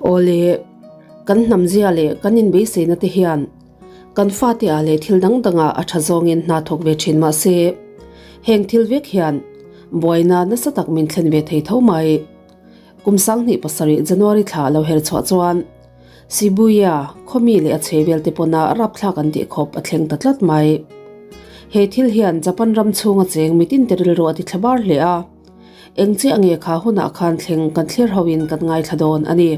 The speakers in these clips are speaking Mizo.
Awle, kan hnamzia leh kan inbeiseina te hian kan fate ah leh thil dang dangah a tha zawngin hna thawk ve thin mah se, heng thil vek hian buaina nasa tak min thlen ve thei tho mai. Kum 2007 January thla lo her chhuah chuan Shibuya khawmi leh a chhehvel te pawna rapthlak an tih khawp a thleng ta tlat mai. He thil hian Japan ram chhunga cheng mitin te rilru a ti thla bar hle a. Eng chiah nge kha hunah khan thleng kan thlir hoin kan ngaithla dawn a ni.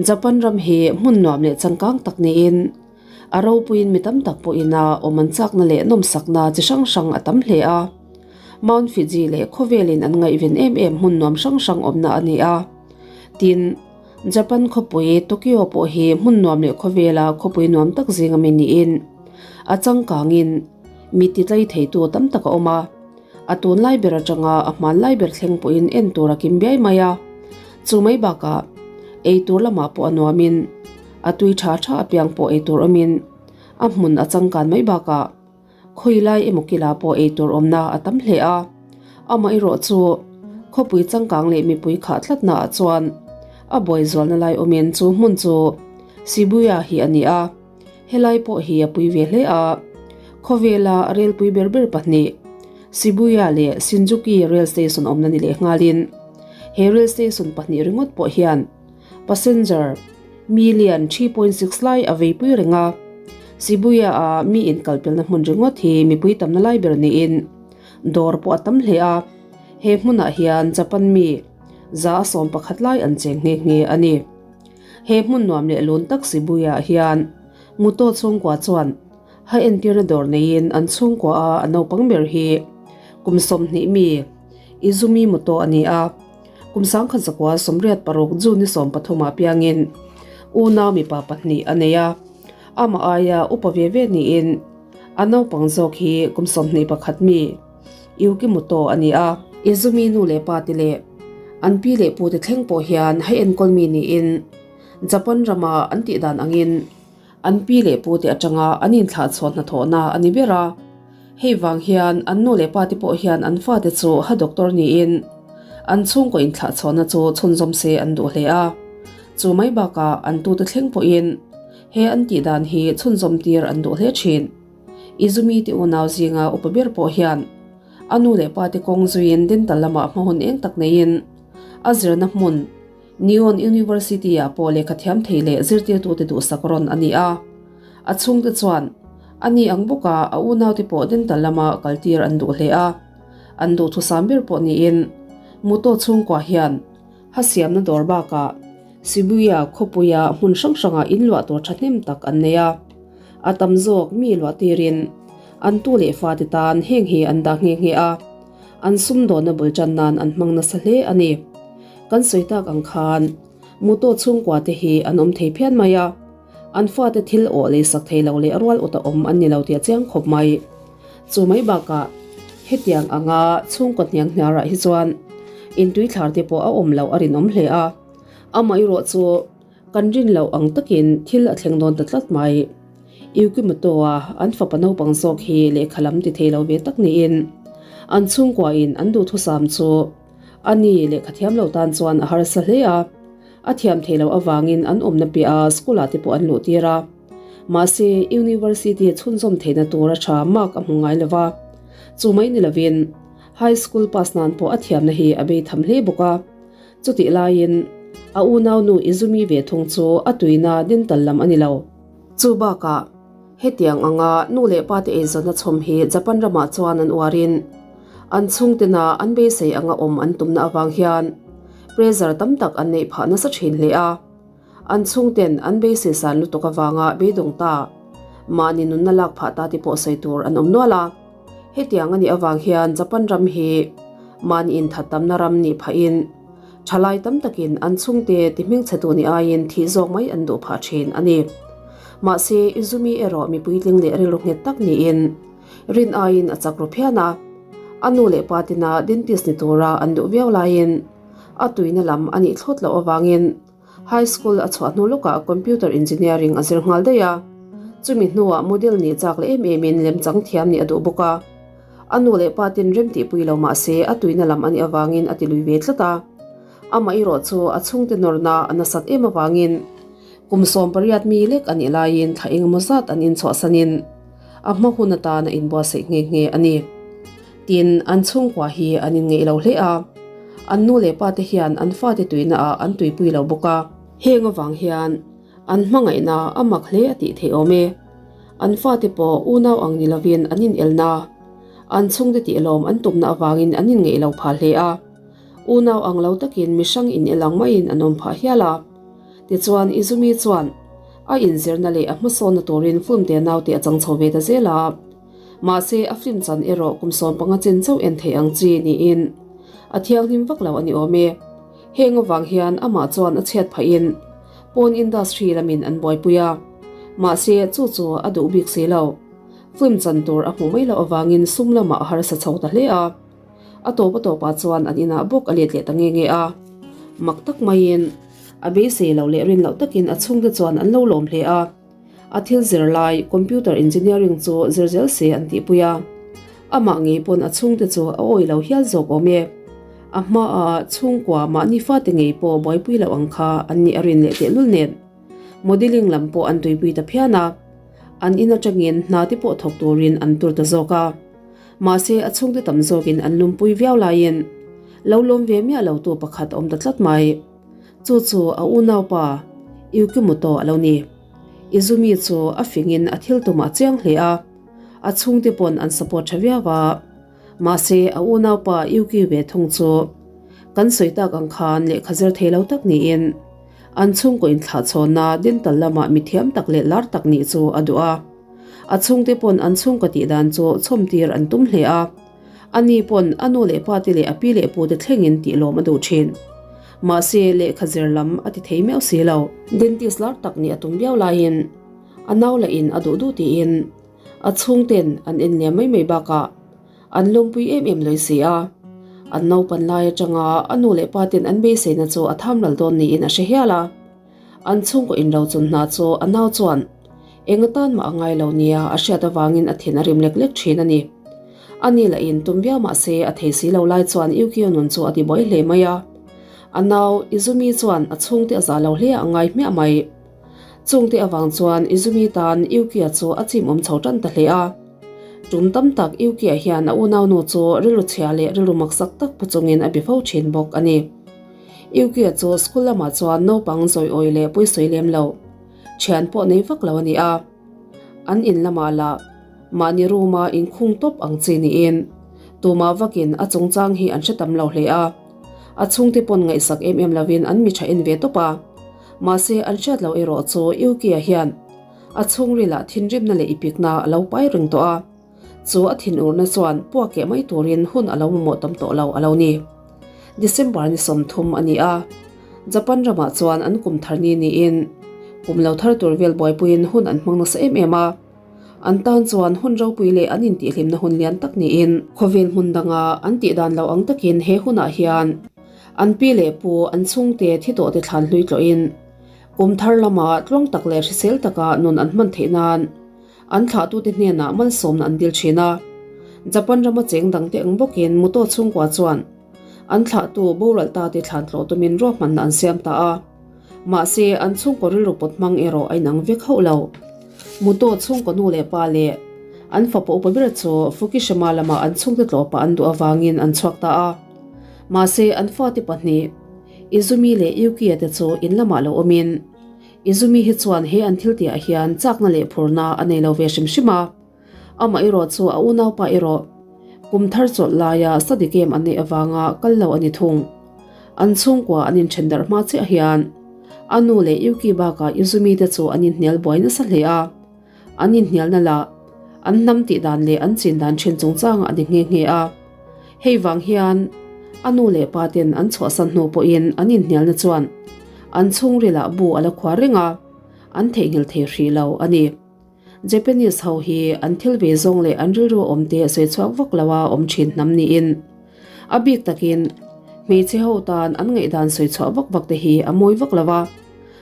Japan ram hi hmun nuam leh changkang tak niin a ropuiin mi tam tak pawhin a awm an chakna leh nawmsakna chi hrang hrang a tam hle a. Mount Fuji leh khawvelin an ngaihven em em hmun nuam hrang hrang awmna a ni a. Tin, Japan khawpui Tokyo pawh hi hmun nuam leh khawvela khawpui nuam tak zinga mi niin a changkangin mi titlai theitu tam tak a awm a. A tunlai ber atanga a hmanlai ber thleng pawhin en tur a kim biai mai a. Chu mai bakah ei tur lamah pawh a nuamin a tui tha tha apiang pawh ei tur awmin a hmun a changkan mai bakah khawi lai emaw kila pawh ei tur awmna a tam hle a. Amaherawh chu khawpui changkang leh mipui khah tlatna ah chuan a buai zualna lai awmin chu hmun chu Shibuya hi a ni a. Helai pawh hi a pui ve hle a, khawvela rel pui ber ber pahnih, Shibuya leh Shinjuku rail station awmna ni leh nghalin, he rail station pahnih ringawt pawh hian passenger million 3.6 lai a vei pui reng a. Shibuya-a mi inkalpelna hmun ringawt hi mipui tamna lai ber niin dawr pawh a tam hle a, he hmunah hian Japan mi 111 lai an cheng nghe nghe a ni. He hmun nuam leh lun tak Shibuya hian Muto chhungkua chuan ha entirna dawr neiin an chhungkua a a naupang ber hi kum 20 mi Izumi Muto a ni a. Kum 1986 June ni 13 ah piangin unau mipa pahnih a nei a. Amah aia upa ve ve niin a naupang zawk hi kum 21 mi Yuki Muto a ni a. Izumi nu leh pa te leh an pi leh pu te thleng pawh hian hei enkawl mi niin Japan rama an tih dan angin an pi leh pu te atanga an inthlah chhuah hnathawhna a ni ber a. Hei vang hian an nu leh pa te pawh hian an fate chu ha doctor niin an chhungkaw inthlah chhuahna chu chhunzawm se an duh hle a. Chu mai bakah an tute thleng pawhin he an tih dan hi chhunzawm tir an duh hle thin. Izumi te unau zinga upa ber pawh hian a nu leh pa te kawng zuiin dental lamah hma hun eng tak neiin a zirna hmun Nihon University ah pawh lehkha thiam thei leh zirtirtute duhsak rawn a ni a. A chhungte chuan a ni ang bawka a unaute pawh dental lama kaltir an duh hle a. An duhthusam ber pawh niin Muto chhungkua hian ha siamna dawr bakah Shibuya khawpuia hmun hrang hrangah inluah tur thahnem tak an nei a. A tam zawk mi luah tirin an tu leh fate tan heng hi an dah nghe nghe a, an sumdawnna bul tan nan an hmang nasa hle a ni. Kan sawi tak ang khan Muto chhungkua te hi an awm thei phian mai a, an fate thil awh leisak thei lo leh rual awt a awm an ni lo tih a chiang khawp mai. Chu mai bakah hetiang anga chhungkaw hniang hniarah hi chuan intuithlar te pawh a awm loh a rinawm hle a, amaherawh chu Kan rin loh ang takin thil a thleng dawn ta tlat mai. Yukimoto-a an fapa naupang zawk hi lehkha lam ti thei lo ve tak niin an chhungkuain an duhthusam chu a ni lehkha thiam lo tan chuan a harsa hle a. A thiam thei loh avangin an awmna piaha school-ah te pawh an luh tir a. Mahse, university chhunzawm theihna tur a tha mark a hmu ngai lo va. Chu mai ni lovin high school pass nan pawh a thiamna hi a bei tham hle bawk a. Chutih laiin a unaunu Izumi ve thung chu a tuina dental lam a ni lo. Chu bakah, hetiang anga nu leh pa te eizawnna chhawm hi Japan ramah chuan an uarin an chhungtena an beisei anga awm an tumna avang hian pressure tam tak an neih phah nasa thin hle a. An chhungten an beisei san lutuk avanga beidawng ta mahni nunna lak phah ta te pawh sawi tur an awm nual a. Hetiang a nih avang hian Japan ram hi mahni inthat tamna ram nih phahin thalai tam takin an chhungte ti hmingchhetu ni aiin thih zawk mai an duh phah thin a ni. Mahse, Izumi erawh mi puitling leh rilru nghet tak niin rin aiin a chak ru phian a. A nu leh pa tina dentist ni tura an duh viau laiin a tuina lam a nih thlawt loh avangin High school a chhuah hnu lawkah computer engineering a zir nghal daih a. Chumi hnuah model nih chak leh em emin lemchang thiam nih a duh bawk a. A nu leh pa ten rem tihpui lo mah se a tuina lam a nih avangin a ti lui ve tlat a. Amah erawh chu a chhungte nawrna a nasat em avangin kum 18 mi lek a nih laiin thla engemaw zat an inchhuahsanin a hma hun atan a inbuatsaih nghe nghe a ni. Tin, an chhungkua hi an inngeih lo hle a, an nu leh pa te hian an fate tuina ah an tuipui lo bawk a. Heng avang hian an hmangaihna a mak hle a tih theih awm e. An fate pawh unau ang ni lovin an inelna, an chhungte tihlawm an tumna avangin an inngeih lo phah hle a. Unau ang lo takin mihrang inel ang maiin an awm phah hial a. Tichuan, Izumi chuan a inzirna leh a hmasawnna turin film te naute a chang chho ve ta zel a. Mahse, a film chan erawh kum 15 chin chauh en theih ang chi niin a thianghlim vak lo a ni awm e. Heng avang hian amah chuan a chhiat phahin pawn industry lamin an buaipui a. Mahse, chu chu a duh bik si lo. Film chan tur a hmuh mai loh avangin sum lamah a harsa chho ta hle a. A tawp a tawpah chuan an inah bawk a let leh ta nge nge a. Mak tak maiin a beisei loh leh rin loh takin a chhungte chuan an lo lawm hle a. A thil zir lai Computer Engineering chu zir zel se an tihpui a. Amah ngei pawn a chhungte chu a awi lo hial zawk awm e. A hmaa chhungkua mahni fate ngei pawh buaipui loh ang kha an nih a rin leh tehlul nen. Modelling lam pawh an tuipui ta phian a. An in atangin hna te pawh thawk turin an tur ta zawk a. Mahse a chhungte tam zawkin an lumpui viau laiin lo lawm ve miah lo tu pakhat a awm ta tlat mai. Chu chu a unaupa Yukimoto a lo ni. Izumi chu a fingin a thil tumah chiang hle a, a chhungte pawn an support tha viau a. Mahse a unaupa Yuki ve thung chu kan sawi tak ang khan lehkha zir thei lo tak niin an chhungkaw inthlahchhawnna dental lamah mithiam tak leh lar tak nih chu a duh a. A chhungte pawn an chhungkaw tih dan chu chhawmtir an tum hle a. Ani pawn a nu leh pate leh a pi leh pute thlengin tih lawm a duh thin. Mahse, lehkha zir lam a ti thei meuh si lo. Dentist lar tak nih a tum viau laiin a nau lahin a duh duh tiin a chhungten an en liam mai mai bakah an lawmpui em em lawi si a. An naupan lai atanga a nu leh paten an beiseina chu a thamral dawn niin a hre hial a. An chhungkaw inro chun hna chu a nau chuan eng atan mah a ngai lo nia a hriat avangin a thin a rim lek lek thin a ni. A ni lahin tum viau mah se a thei si lo lai chuan Yukio nun chu a ti buai hle mai a. A nau Izumi chuan a chhungte a zah lo hle a ngai hmiah mai. Chungte avang chuan Izumi tan Yukia chu a chim awm chho tan ta hle a. Tum tam tak Yukia hian a unaunu chu rilru chhia leh rilru maksak tak pu chungin a be fo thin bawk a ni. Yuki-a chu school lamah chuan naupang zawiawi leh pawisawi lem lo, thian pawh nei vak lo a ni a. An in lamah lah mahni room-a inkhung tawp ang chi niin tumah vakin a chungchang hi an hre tam lo hle a. A chhungte pawn ngaihsak em em lovin an mi tha en ve tawp a. Mahse an hriat loh erawh chu Yuki-a hian a chhungrilah thinrimna leh ipikna a lo pai reng tawh a. Chu a thinurna chuan puak keh mai turin hun a lo mamawh tam tawh lo a lo ni. December ni 30 a ni a, Japan ramah chuan an kum thar ni niin kum lo thar tur vel buaipuiin hun an hmang nasa em em a. An tan chuan hun ropui leh an intihhlimna hun lian tak niin khawvel hmun danga an tih dan lo ang takin he hunah hian an pi leh pu an chhungte thi tawhte thlan hlui tlawhin kum thar lama tluang tak leh hrisel taka nun an hman theih nan An thlahtute hnenah malsawmna an dil thin a. Japan rama cheng dangte ang bawkin Muto chhungkua chuan an thlahtu boral tate thlan tlawh tumin ruahmanna an siam ta a. Mahse, an chhungkaw rilru pawt hmang erawh a inang vek hauh lo. Muto chhungkaw nu leh pa leh an fapa upa ber chu Fukushima lamah an chhungte tlawhpah an duh avangin an chhuak ta a. Mahse, an fate pahnih Izumi leh Yukiya te chu in lamah lo awmin Izumi hi chuan he an thil tihah hian chakna leh phurna a nei lo ve hrim hrim a. Amah erawh chu a unaupa erawh kum thar chawlh laia study game an neih avanga kal lo a ni thung. An chhungkua an inthen darh hma chiah hian a nu leh Yuki bakah Izumi te chu an inhnial buai nasa hle a. An inhnialna lah an hnam tih dan leh an chin dan thin chungchangah a ni nghe nghe a. Hei vang hian a nu leh pa ten an chhuahsan hnu pawhin an inhnialna chuan an chhungrilah bu a la khuar reng a, an theihnghilh thei hrih lo a ni. Japanese ho hi an thil ve zawng leh an rilru awm te sawi chhuak vak lo a awm thin hnam niin a bik takin hmeichhe ho tan an ngaihdan sawi chhuah vak vak te hi a mawi vak lo a.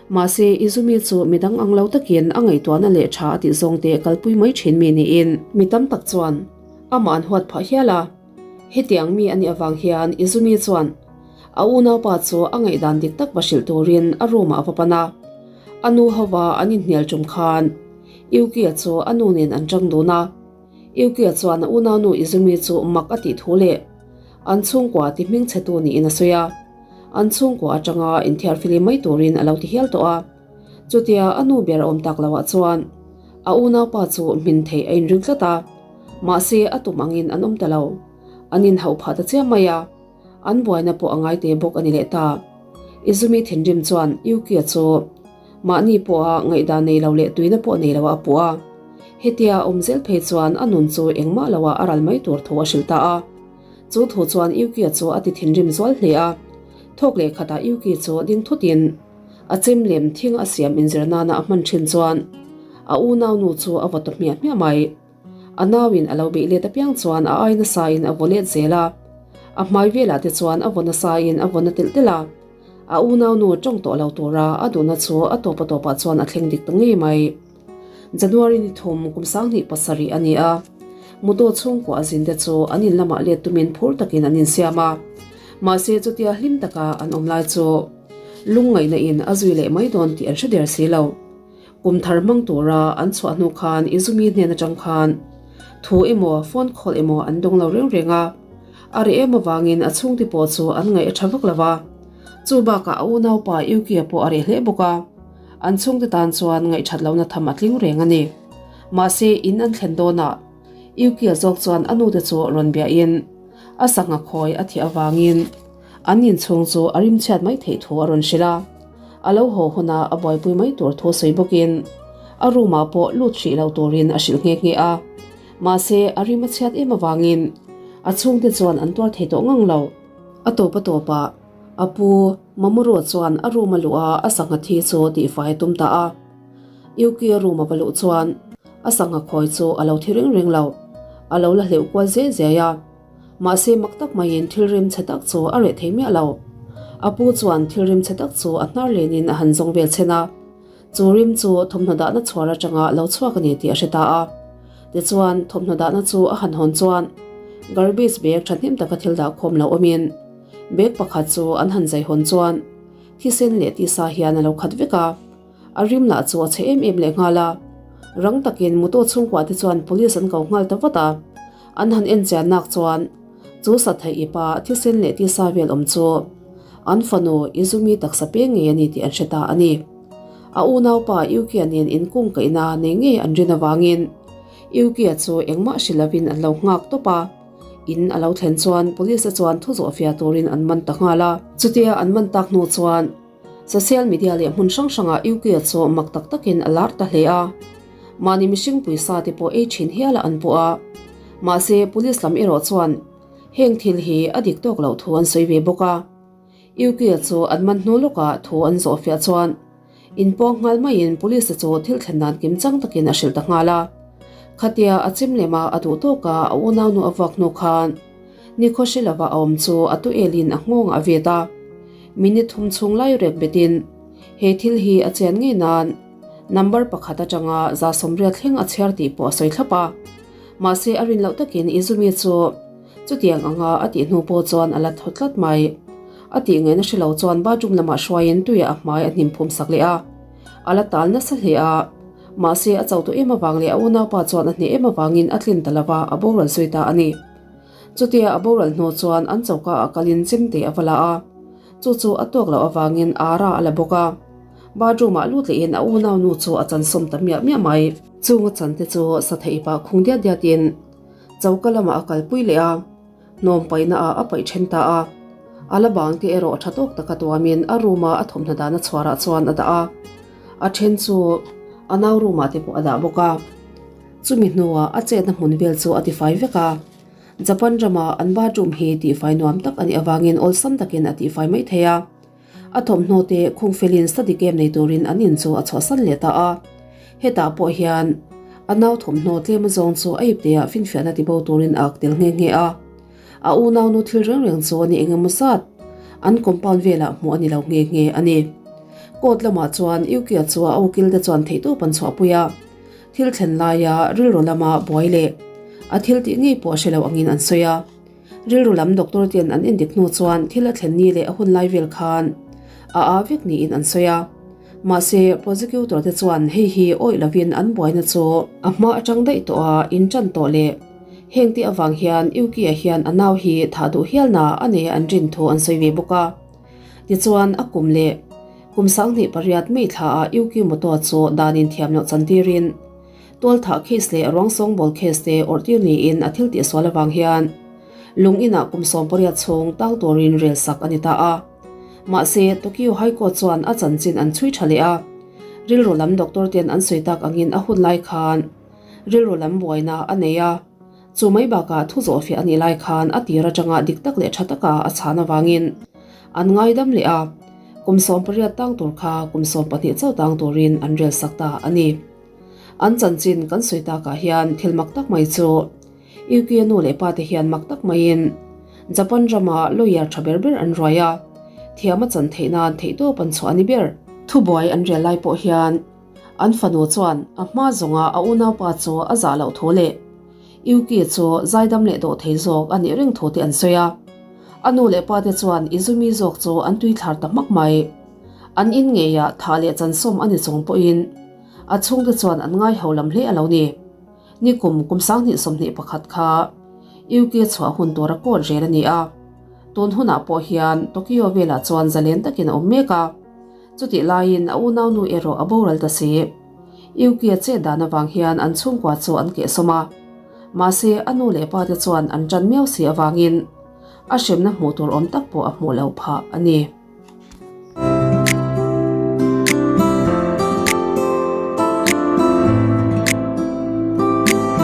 Mahse, Izumi chu midang ang lo takin a ngaihtuahna leh tha a tih zawng te kalpui mai thin mi niin mi tam tak chuan amah an huat phah hial a. Hetiang mi a nih avang hian Izumi chuan. A unaupa chu a ngaihdan dik tak va hrilh turin a room ah a va pan a. A nu hova an inhnial tum khan Yuki-a chu a nu nen an tang dun a. Yuki-a chuan a unaunu Izumi chu mak a tih thu leh an chhungkua ti hmingchhetu niin a sawi a. An chhungkua atanga inthiar fili mai turin a lo ti hial tawh a. Chutia a nu ber a awm tak loah chuan a unaupa chu hmin theih a inring tlat a. Mahse a tum angin an awm ta lo. An inhauh phah ta chiam mai a. An buaina pawh a ngai te bawk a ni leh ta. Izumi thinrim chuan Yuki-a chu mahni pawha ngaihdan nei lo leh tuina pawh nei loah a puh a. Hetia a awm zel phei chuan a nun chu engmah loah a ral mai tur thu a hrilh ta a. Chu thu chuan Yuki-a chu a ti thinrim zual hle a. Thawk leh khatah Yuki chu ding thutin a chem lem thing a siam inzir nana a hman thin chuan a unaunu chu a vaw ta hmiah hmiah mai. A nauin a lo beih let apiang chuan a ai nasain a vaw let zel a, a hmai velah te chuan a vaw nasain a vaw na telh telh a. A unaunu tawng tawh lo tura a duhna chu a tawp a tawpah chuan a thleng dik ta ngei mai. January ni thum kum 27 a ni a, Muto chhungkua a zin te chu an in lamah let tumin phur takin an insiam a. Mahse chutia hlim taka an awm lai chu lungngaihna in a zui leh mai dawn tih an hre der si lo. Kum thar hmang tura an chhuah hnu khan Izumi hnen atang khan thu emaw phone call emaw an dawng lo reng reng a, a reh em avangin a chhungte pawh chu an ngaih a tha vak lo va. Chu bakah a unaupa Yuki-a pawh a reh hle bawk a, an chhungte tan chuan ngaihthat lohna tham a tling reng a ni. Mahse in an thlen dawnah Yuki-a zawk chuan a nute chu rawn biahin a sangha khawi a thih avangin An inchhung chu a rimchhiat mai theih thu a rawn hrilh a, a lo haw huna a buaipui mai tur thu sawi bawkin a room ah pawh lut hrih lo turin a hrilh nghe nghe a. Mahse, a rim a chhiat em avangin a chhungte chuan an tuar thei tawh ngang lo. A tawp a tawpah a pu Mamurua chuan a room a luh a, a sangha thi chu tihfai a tum ta a. Yuki a room a va luh chuan a sangha khawi chu a lo thi reng reng lo, a lo la hleuh kual zeh zeh a. Mahse mak tak maiin thil rim chhe tak chu a reh thei miah lo. A pu chuan thil rim chhe tak chu a hnar lenin a han zawng vel chhen a. Chu rim chu thawmhnaw dahna chhuar atanga lo chhuak a ni tih a hre ta a. Tichuan thawmhnaw dahna chu a han hawn chuan garbage bag thahnem taka thil dah khawm lo awmin bag pakhat chu an han zai hawn chuan thisen leh tisa hian a lo khat vek a. A rim lah chu a chhe em em lehnghal a. Rang takin motor chhungkua te chuan police an ko nghal ta vat a. An han en chian nak chuan chu sathaih ipa thisen leh tisa vel awm chu an fanu Izumi taksa peng ngei a ni tih an hre ta a ni. A unaupa Yuki-a nen inkung kaihna nei ngei an rin avangin Yuki-a chu engmah hre lovin an lo nghak tawp a, in a lo thlen chuan police-a chuan thu zawh fiah turin an man ta nghal a. Chutia an man tak hnu chuan Social media leh hmun hrang hrangah Yuki-a chu mak tak takin a lar ta hle a. Mahni mihring puisa te pawh ei thin hial a an pawh a. Mahse, police lam erawh chuan heng thil hi a dik tawk loh thu an sawi ve bawk a. Yuki-a chu an man hnu lawkah thu an zawh fiah chuan inpawng nghal maiin police te chu thil thlen dan kim chang takin a hrilh ta nghal a. Khatia a chim lem a a duh tawk a, a unaunu a vuak hnu khan nikhaw hre lova a awm chu a tu elin a nghawngah a vet a. Minute thum chhung lai rek betin he thil hi a chian ngei nan Number pakhat atanga 180 thleng a chhiar tih pawh a sawi thlap a. Mahse a rin loh takin Izumi chu chutiang anga a tih hnu pawh chuan a la thaw tlat mai. A tih ngaihna hre lo chuan bathroom lamah hruaiin tuiah a hmai a hnim phum sak leh a. A la tal nasa hle a. Mahse a cho tawh em avang leh a unaupa chuan a hneh em avangin a tlin ta lova a boral zui ta a ni. Chutia a boral hnu chuan an choka ah kalin chemte a va la a. Chu chu a tawk loh avangin Ara a la bawk a. Bathroom ah lut lehin a unau nu chu a chansawm ta miah miah mai. Chung a chan te chu sa theih pah khung diat diat in choka lamah a kalpui leh a, hnawm paihna ah a paih then ta a. A la bang te erawh tha tawk taka tuamin a room a a thawmhnaw dahna chhuar ah chuan a dah a, a then chu a nau room ah te pawh a dah bawk a. Chumi hnuah a chetna hmun vel chu a tifai vek a. Japan rama an bathroom hi tihfai nuam tak a nih avangin awlsam takin a tihfai mai thei a. A thawmhnaw te khung felin study camp nei turin an in chu a chhuahsan leh ta a. Hetah pawh hian a nau thawmhnaw tlem azawng chu a ipteah finfiahna tibo turin a ak tel nghe nghe a. A unaunu thil reng reng chu a ni eng emaw zat an compound velah hmuh a ni lo nghe nghe a ni. Court lamah chuan Yuki-a chu a ukil te chuan theihtawp an chhuahpui a. Thil thlen laia rilru lama buai leh a thil tih ngei pawh a hre lo angin an sawi a. Rilru lam doctor ten an endik hnu chuan thil a thlen ni leh a hun lai vel khan a aa vek niin an sawi a. Mahse, prosecutor te chuan hei hi awih lovin an buaina chu a hma atang daih tawh a intan tawh leh heng te avang hian Yuki-a hian a nau hi thah duh hialna a nei a an rin thu an sawi ve bawk a. Tichuan, a kum leh kum 28 May thla ah Yuki Moto chu danin thiam loh chantirin Tualthah case leh ruang sawngbawl case te awrhtir niin a thil tihsual avang hian lung inah kum 18 chhung tang turin rel sak a ni ta a. Mahse, Tokyo High Court chuan a chanchin an chhui tha leh a, rilru lam doctor ten an sawi tak angin a hun lai khan rilru lam buaina a nei a, chu mai bakah thu zawhfiah a nih lai khan a tir atanga dik tak leh tha taka a chhan avangin an ngaidam leh a, kum 18 tang tur kha kum 12 chauh tang turin an rel sak ta a ni. An chanchin kan sawi takah hian thil mak tak mai chu Yuki-a nu leh pa te hian mak tak maiin Japan rama lawyer tha ber ber an ruai a, thiam a chan theih nan theihtawp an chhuah a ni ber. Thubuai an rial lai pawh hian an fanu chuan a hma zawnga a unaupa chu a zah loh thu leh Yuki chu zaidam leh dawh thei zawk a nih reng thu te an sawi a. A nu leh pa te chuan Izumi zawk chu an tuithlar ta hmak mai. An in ngeiah thah leh chansawm a ni chung pawhin a chhungte chuan an ngai ho lam hle a lo ni. Nikum kum 2021 kha UK chhuah hun tura court rel a ni a, tun hunah pawh hian Tokyo velah chuan zalen takin a awm mek a, chutih laiin a unaunu erawh a boral ta si. UK a chet dan avang hian an chhungkua chu an kehsawm a, mahse a nu leh pa te chuan an tan miau si avangin a hremna hmuh tur awm tak pawh a hmuh loh phah a ni.